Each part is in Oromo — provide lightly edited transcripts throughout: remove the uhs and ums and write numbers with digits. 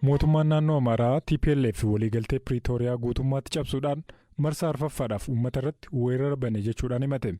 Mootummaan naannoo Amaaraa TPLF waliigaltee Piriitooriyaa guutummaatti cabsuudhaan marsaa arfaffaadhaaf uummata irratti weerara bane jechuudhaan himate.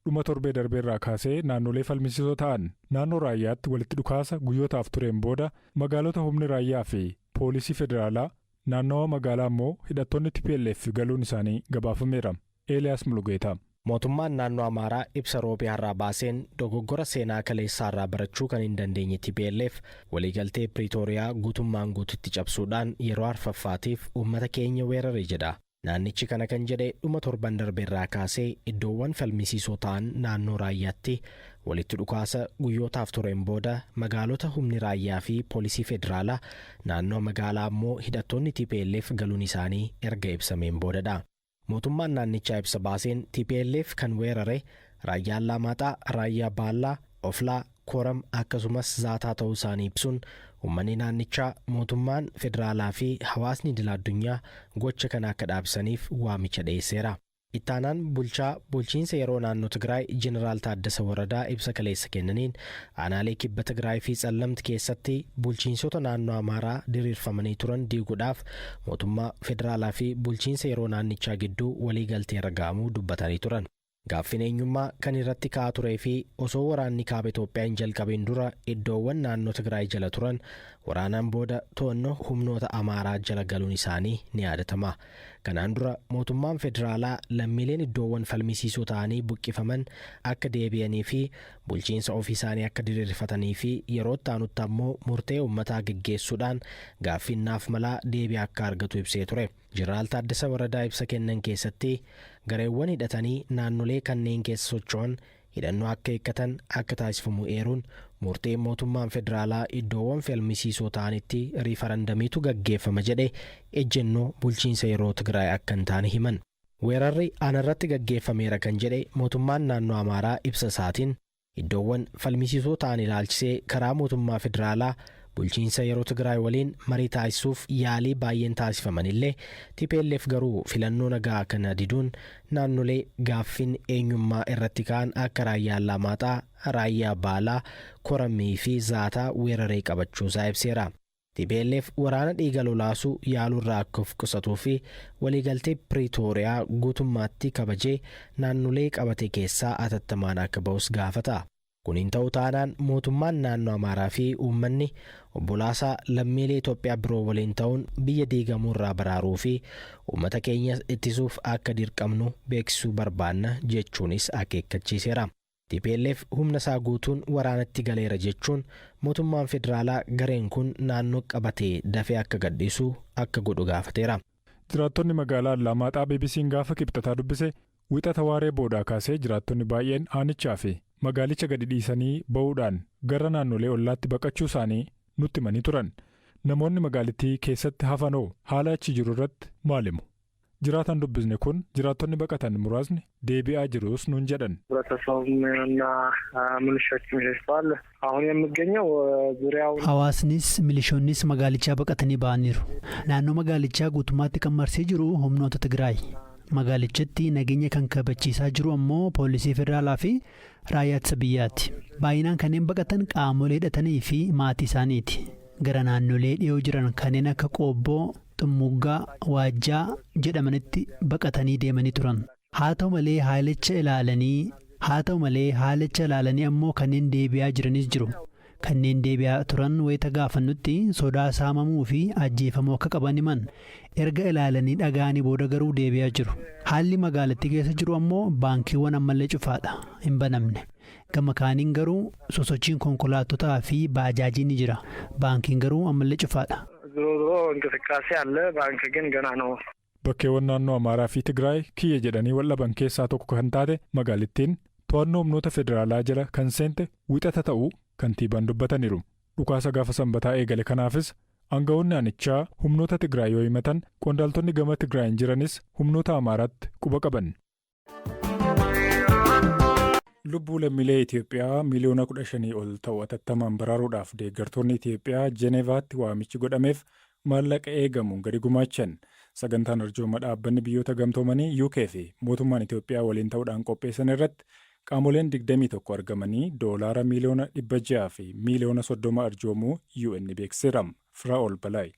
Dhuma torbee darbeerraa kaasee naannolee falmisiisoo ta'an naannoo Raayyaatti walitti dhukaasa guyyootaaf tureen booda magaalota humni raayyaa fi poolisii federaalaa, naannawa magaalaa immoo hidhattoonni TPLF galuun isaanii gabaafameera. Eeliyaas Mulugeetaa. Mootummaan naannoo Amaaraa ibsa Roobii har'aa baaseen, dogoggora seenaa kaleessaarraa barachuu kan hin dandeenye TPLF waliigaltee Piriitooriyaa guutummaan guututti cabsuudhaan yeroo arfaffaatiif uummata keenya weerare jedha. Naannichi kana kan jedhe dhuma torban darbeerraa kaasee iddoowwan falmisiisoo ta'an naannoo Raayyaatti walitti dhukaasa guyyootaaf tureen booda magaalota humni raayyaa fi poolisii federaalaa, naannoo magaalaa ammoo hidhattoonni TPLF galuun isaanii erga ibsameen boodadha. Mootummaan naannichaa ibsa baaseen TPLF kan weerare Raayyaa Allaamaaxaa, Raayyaa Baallaa, Oflaa, Koram akkasumas Zaataa ta'uu isaanii ibsuun, uummanni naannichaa, mootummaan federaalaa fi hawaasni idil addunyaa gocha kana akka dhaabsaniif waamicha dhiyeesseera. Ittaanaan bulchaa bulchiinsa yeroo naannoo Tigraay Jeneraal Taaddasa Waradaa ibsa kaleessa kennaniin, aanaalee kibba Tigraay fi Tsallamti keessatti bulchiinsota naannoo Amaaraa diriirfamanii turan diiguudhaaf mootummaa federaalaa fi bulchiinsa yeroo naannichaa gidduu waliigaltee irra ga'amuu dubbatanii turan. Gaaffiin eenyummaa kan irratti ka'aa turee fi osoo waraanni kaaba Itoophiyaa hin jalqabin dura iddoowwan naannoo Tigraay jala turan waraanaan booda to'annoo humnoota Amaaraa jala galuun isaanii ni yaadatama. Kanaan dura mootummaan federaalaa lammiileen iddoowwan falmisiisoo ta'anii buqqifaman akka deebi'anii fi bulchiinsa ofii isaanii akka diriirfatanii fi yeroo itti aanutti ammoo murtee uummataa geggeessuudhaan gaaffiin naaf malaa deebii akka argatu ibsee ture. Jeneraal Taaddasa Waradaa ibsa kennan keessatti gareewwan hidhatanii naannolee kanneen keessa socho'an hidhannoo akka hiikkatan akka taasifamu eeruun, murtee mootummaan federaalaa iddoowwan falmisiisoo ta'anitti riifarandamiitu gaggeeffama jedhe ejjennoo bulchiinsa yeroo Tigraay akka hin taane himan. Weerarri aanarratti gaggeeffameera kan jedhe mootummaan naannoo Amaaraa ibsa isaatiin, iddoowwan falmisiisoo ta'an ilaalchisee karaa mootummaa federaalaa bulchiinsa yeroo Tigraay waliin marii taasisuuf yaalii baay'een taasifamanillee, TPLF garuu filannoo nagaa kana diduun naannolee gaaffiin eenyummaa irratti ka'an akka Raayyaa Allaamaaxaa, Raayyaa Baalaa, Koramii fi Zaataa weeraree qabachuusaa ibseera. TPLF waraana dhiiga lolaasuu yaaluurraa akka of qusatuu fi waliigaltee Piriitooriyaa guutummaatti kabajee naannolee qabate keessaa atattamaan akka ba'us gaafata. Kun hin ta'u taanaan mootummaan naannoo Amaaraa fi uummanni obbolaasaa lammiilee Itoophiyaa biroo waliin ta'uun biyya diigamuurraa baraaruu fi uummata keenya ittisuuf akka dirqamnu beeksisuu barbaanna jechuunis akeekkachiiseera. TPLF humna isaa guutuun waraanatti galeera jechuun mootummaan federaalaa gareen kun naannoo qabatee dafee akka gadhiisu akka godhu gaafateera. Jiraattonni magaalaa Allaamaaxaa BBC'n gaafa Kibxataa dubbise, Wixata waaree boodaa kaasee jiraattonni baay'een aanichaa fi magaalicha gadi dhiisanii ba'uudhaan gara naannolee ollaatti baqachuu isaanii nutti himanii turan. Namoonni magaalittii keessatti hafanoo haala achi jiru irratti maal himu? Jiraataan dubbisne kun jiraattonni baqatan muraasni deebi'aa jirus nuun jedhan. ህብረተሰቡም እና ሚሊሻዎችም ሸሽተዋል። አሁን የምገኘው ዙሪያውን Hawaasnis milishoonnis magaalichaa baqatanii ba'aniiru. Naannoo magaalichaa guutummaatti kan marsee jiru humnoota Tigraay. Magaalichatti nageenya kan kabachiisaa jiru ammoo poolisii federaalaa fi raayyaa ittisa biyyaati. Baay'inaan kanneen baqatan qaamolee hidhatanii fi maatii isaaniiti. Gara naannolee dhiyoo jiran kanneen akka Qoobboo, Xummuggaa, Waajjaa jedhamanitti baqatanii deemanii turan. Haa ta'u malee haalicha ilaalanii ammoo kanneen deebi'aa jiranis jiru. Kanneen deebi'aa turan wayita gaafannutti sodaa saamamuu fi ajjeefamuu akka qaban himan. Erga ilaalanii dhaga'anii booda garuu deebi'aa jiru. Haalli magaalattii keessa jiru ammoo baankiiwwan ammallee cufaadha, hin banamne. Gama kaaniin garuu sosochiin konkolaattotaa fi baajaajii ni jira. Baankiin garuu ammallee cufaadha. ዞሮ ዞሮ እንቅስቃሴ አለ። ባንክ ግን ገና ነው። Bakkeewwan naannoo Amaaraa fi Tigraay kiyya jedhanii wal dhaban keessaa tokko kan taate magaalittiin to'annoo humnoota federaalaa jala kan seente Wixata ta'uu kantiibaan dubbataniiru. Dhukaasa gaafa Sanbataa eegale kanaafis aangawoonni aanichaa humnoota Tigraay yoo himatan, qondaaltonni gama Tigraayin jiranis humnoota Amaaraatti quba qaban. Lubbuu lammiilee Itoophiyaa miliyoona 15 ol ta'u atattamaan baraaruudhaaf deeggartoonni Itoophiyaa Jeneevaatti waamichi godhameef maallaqa eegamu gadi gumaachan. Sagantaan arjooma dhaabbanni Biyyoota Gamtoomanii, UK fi mootummaan Itoophiyaa waliin ta'uudhaan qopheessan irratti qaamoleen 21 argamanii doolaara miliyoona 600 fi miliyoona 30 arjoomuu UN beeksiseera. Firaa'ol Balaay.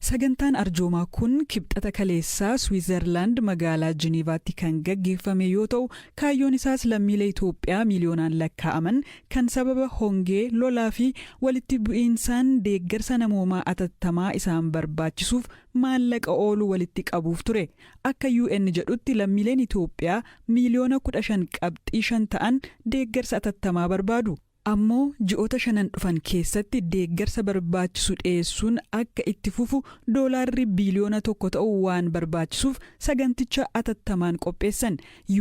Sagantaan arjoomaa kun Kibxata kaleessaa Swiizerlaand magaalaa Jiniivaatti kan gaggeeffame yoo ta'u, kaayyoon isaas lammiilee Itoophiyaa miiliyoonaan lakkaa'aman kan sababa hongee, lolaa fi walitti bu'iinsaan deeggarsa namoomaa atattamaa isaan barbaachisuuf maallaqa oolu walitti qabuuf ture. Akka UN jedhutti, lammiileen Itoophiyaa miiliyoona 15.5 ta'an deeggarsa atattamaa barbaadu. Ammoo ji'oota 5n dhufan keessatti deeggarsa barbaachisu dhiyeessuun akka itti fufu doolaarri biiliyoona 1 ta'u waan barbaachisuuf saganticha atattamaan qopheessan.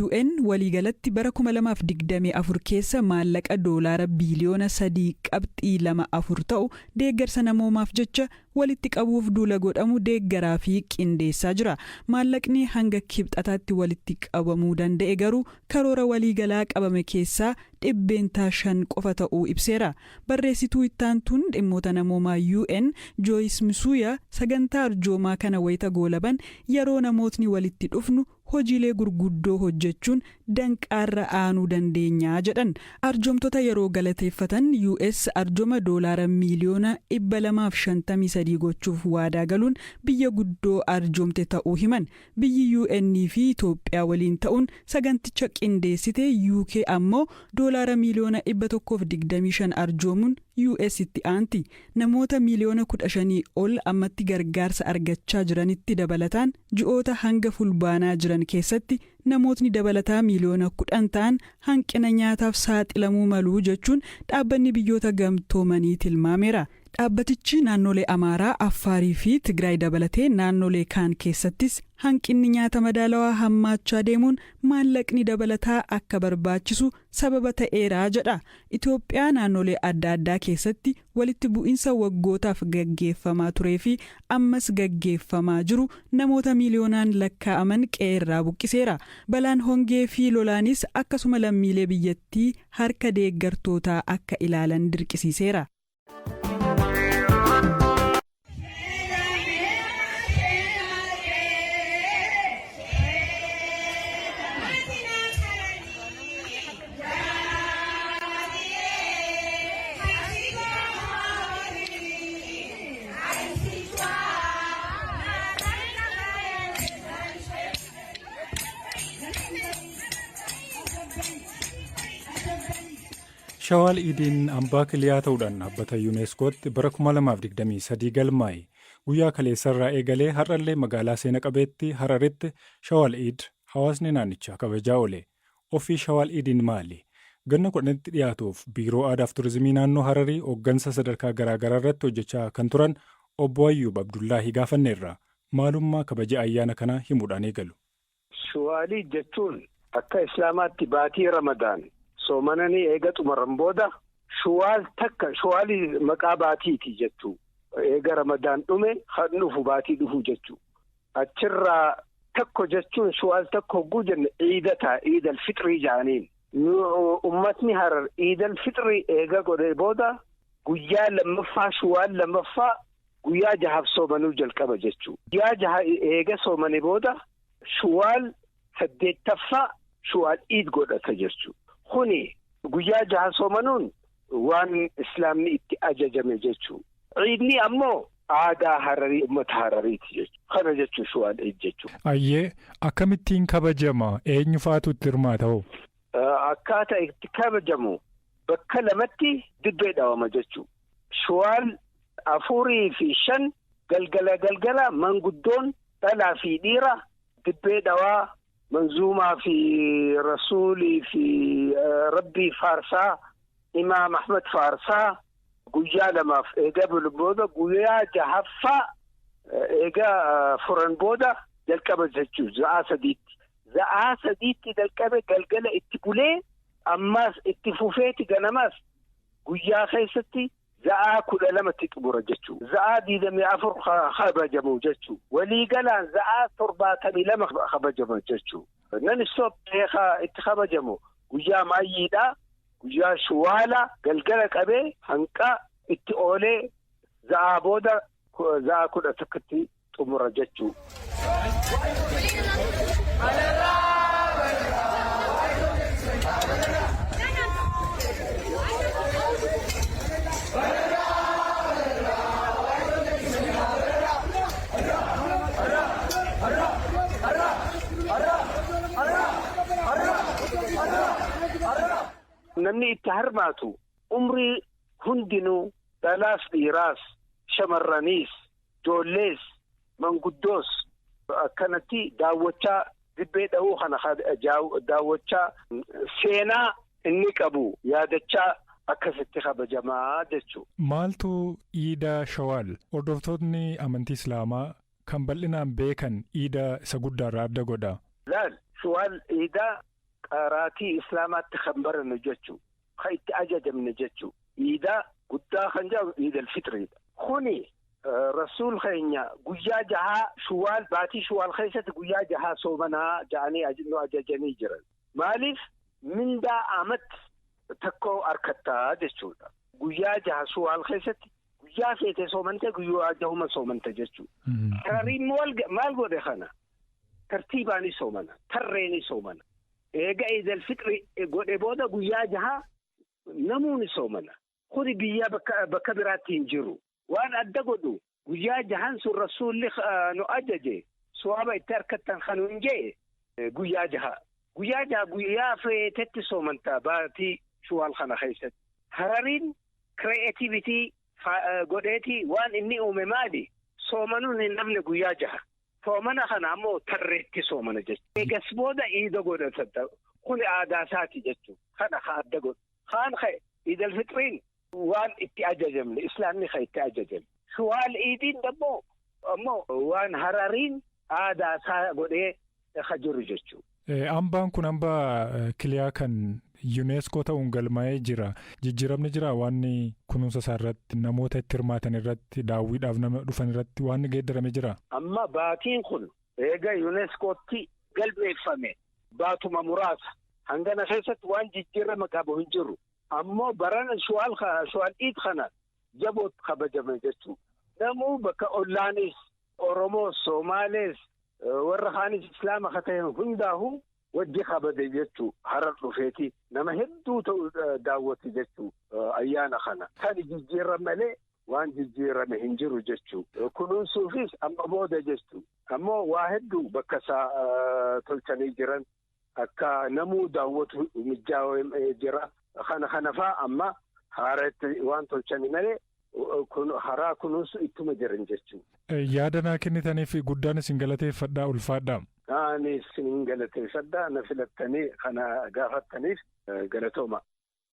UN waliigalatti bara 2024 keessa maallaqa doolaara biiliyoona 3.24 ta'u deeggarsa namoomaaf jecha walitti qabuuf duula godhamu deeggaraa fi qindeessaa jira. Maallaqni hanga Kibxataatti walitti qabamuu danda'e garuu karoora waliigalaa qabame keessaa 5% qofa ta'uu ibseera. Barreessituu ittaantuun dhimmoota namoomaa UN Jooyis Misuuya sagantaa arjoomaa kana wayita goolaban, "Yeroo namootni walitti dhufnu hojiilee gurguddoo hojjechuun danqaarra aanuu dandeenyaa," jedhan. Arjoomtota yeroo galateeffatan, US arjooma doolaara miiliyoona 253 gochuuf waadaa galuun biyya guddoo arjoomte ta'uu himan. Biyyi UN fi Itoophiyaa waliin ta'uun saganticha qindeessite UK ammoo doolaara miiliyoona 125 arjoomuun US itti aanti. Namoota miiliyoona 15 ol ammatti gargaarsa argachaa jiranitti dabalataan, ji'oota hanga Fulbaanaa jiran keessatti namootni dabalataa miiliyoona 10 ta'an hanqina nyaataaf saaxilamuu maluu jechuun Dhaabbanni Biyyoota Gamtoomanii tilmaameera. Dhaabbatichi naannolee Amaaraa, Affaarii fi Tigraay dabalatee naannolee kaan keessattis hanqinni nyaata madaalawaa hammaachaa deemuun maallaqni dabalataa akka barbaachisu sababa ta'eera jedha. Itoophiyaa naannolee adda addaa keessatti walitti bu'insa waggootaaf gaggeeffamaa turee fi ammas gaggeeffamaa jiru namoota miiliyoonaan lakkaa'aman qe'eerraa buqqiseera. Balaan hongee fi lolaanis akkasuma lammiilee biyyattii harka deeggartootaa akka ilaalan dirqisiiseera. Shawaal Iidiin hambaa kiliyaa ta'uudhaan dhaabbata Yuuneeskootti bara 2023 galmaa'e. Guyyaa kaleessarraa eegalee har'allee magaalaa seena qabeetti Hararitti Shawaal Iid hawaasni naannichaa kabajaa oole. Ofii Shawaal Iidiin maali? Ganna 10tti dhiyaatuuf Biiroo Aadaaf Turizimii Naannoo Hararii hooggansa sadarkaa garaagaraa irratti hojjechaa kan turan Obbo Ayyuub Abdullaahii gaafanneerra. Maalummaa kabaja ayyaana kanaa himuudhaan eegalu. Shuwaalii jechuun akka Islaamaatti baatii Ramadaan soomananii eega xumuran booda Shuwaal takka, Shuwaalii maqaa baatiiti jechuu, eega Ramadaan dhume kan dhufu, baatii dhufu jechuu. Achirraa tokko jechuun Shuwaal tokko hogguu jenne iida ta'a, Iidal Fixrii jaaniin. Ummatni Harar Iidal Fixrii eega godhe booda guyyaa lammaffaa, Shuwaal lammaffaa, guyyaa jahaaf soomanuu jalqaba jechuu. Guyyaa jaha eega soomane booda Shuwaal saddeettaffaa Shuwaal Iid godhata jechuu. Kuni guyyaa jaha soomanuun waan Islaamni itti ajajame jechuu. Ciidni ammoo aadaa Hararii, uummata Harariiti jechuudha. Kana jechuun Shuwaal Iid jechuudha. Ayyee, akkamittiin kabajama? Eenyu faatu itti hirmaata hoo? Akkaataa itti kabajamu bakka lamatti dibbee dhawama jechuudha. Shuwaal 4 fi 5 galgala galgala manguddoon dhalaa fi dhiira dibbee dhawaa, manzuumaa fi rasuulii fi Rabbii faarsaa, Imaam Ahmad faarsaa guyyaa lamaaf eega bulu booda, guyyaa jahaffaa eega furan booda jalqaba jechuudha za'aa 3tti. Za'aa 3tti jalqabe, galgala itti bulee, ammaas itti fufeeti ganamaas guyyaa keessatti za'aa 12tti xumura jechuudha. Za'aa 24 kabajamu jechuudha. Waliigalaan za'aa 72 kabajamu jechuudha. Non stop itti kabajamu guyyaa maayyiidha. Guyyaa Shuwaala galgala qabee hanqa itti oolee za'aa booda za'aa 11tti xumura jechuudha. Namni itti hirmaatu umrii hundinuu, dhalaas dhiiraas, shamarraniis, ijoollees, manguddoos, akkanatti daawwachaa, dibbee dha'uu kana daawwachaa, seenaa inni qabu yaadachaa akkasitti kabajamaa jechuudha. Maaltu Iida Shawaal hordoftoonni amantii Islaamaa kan bal'inaan beekan Iida isa guddaarraa adda godha? Laal, Shawaal Iidaa qaraatii Islaamaatti kan barannu jechuudha. Kan itti ajajamne jechuudha. Iidaa guddaa kan jedhamu Iidal Fitriidha. Kuni Rasuul keenya guyyaa 6 Shuwaal, baatii Shuwaal keessatti guyyaa 6 soomanaa ja'anii nu ajajanii jiran. Maaliif? Mindaa amat tokko harkattaa jechuudha. Guyyaa 6 Shuwaal keessatti guyyaa feete soomante, guyyaa jahuma soomante jechuudha. Harariin maal godhe kana? Tartiibaanii soomana. Tarreeni soomana. Eega Iidal Fixri godhe booda guyyaa 6 namuuni soomana. Kuni biyya bakka biraatti hin jiru. Waan adda godhu, guyyaa jahan sun Rasuulli nu ajaje, suwaaba itti harkattan kan hin jee guyyaa 6. Guyyaa 6 guyyaa feetetti soomantaa baatii Shuwaal kana keessatti. Harariin creativity godheeti waan inni uume maali? Soomanuun hin dhabne guyyaa 6. Soomana kana ammoo tarreetti soomana jechuudha. Eegas booda iida godhata. Kuni aadaa isaati jechuudha. Kana ka adda godhu. Kaan ka'e, Iidal Fitriin waan itti ajajamne, Islaamni kan itti ajajame. Shuwaal Iidiin ammoo waan Harariin aadaa isaa godhee ka jiru jechuudha. Hambaan kun hambaa kiliyaa kan UNESCO ta'uun galmaa'ee jira. Jijjiiramni jira waan kunuunsa isaa irratti, namoota itti hirmaatan irratti, daawwiidhaaf nama dhufan irratti waan geeddarame jira. Amma baatiin kun eega UNESCOtti galmeeffame baatuma muraasa. Hangana keessatti waan jijjiirama qabu hin jiru. Ammoo barana Shuwaal Iid kana jaboot kabajame jechuudha. Namuu bakka ollaanis, Oromoos, Somaalees, warra kaanis, Islaama ka ta'e hundaahu wajji kabaje jechuu. Harar dhufeeti nama hedduu ta'u daawwate jechuu ayyaana kana. Kan jijjiiran malee waan jijjiirame hin jiru jechuu. Kunuunsuufis amma booda jechuu. Ammoo waa hedduu bakka isaa tolchanii jiran, akka namuu daawwatu mijaa'ee jira. Kana kana faa amma haaratti waan tolchanii malee haraa kunuunsu ittuma jiran jechuudha. Yaada naa kennitaniif guddaan isin galateeffadhaa, ulfaadhaa. Ani isin galateeffadhaa, na filattanii kana gaafattaniif galatooma.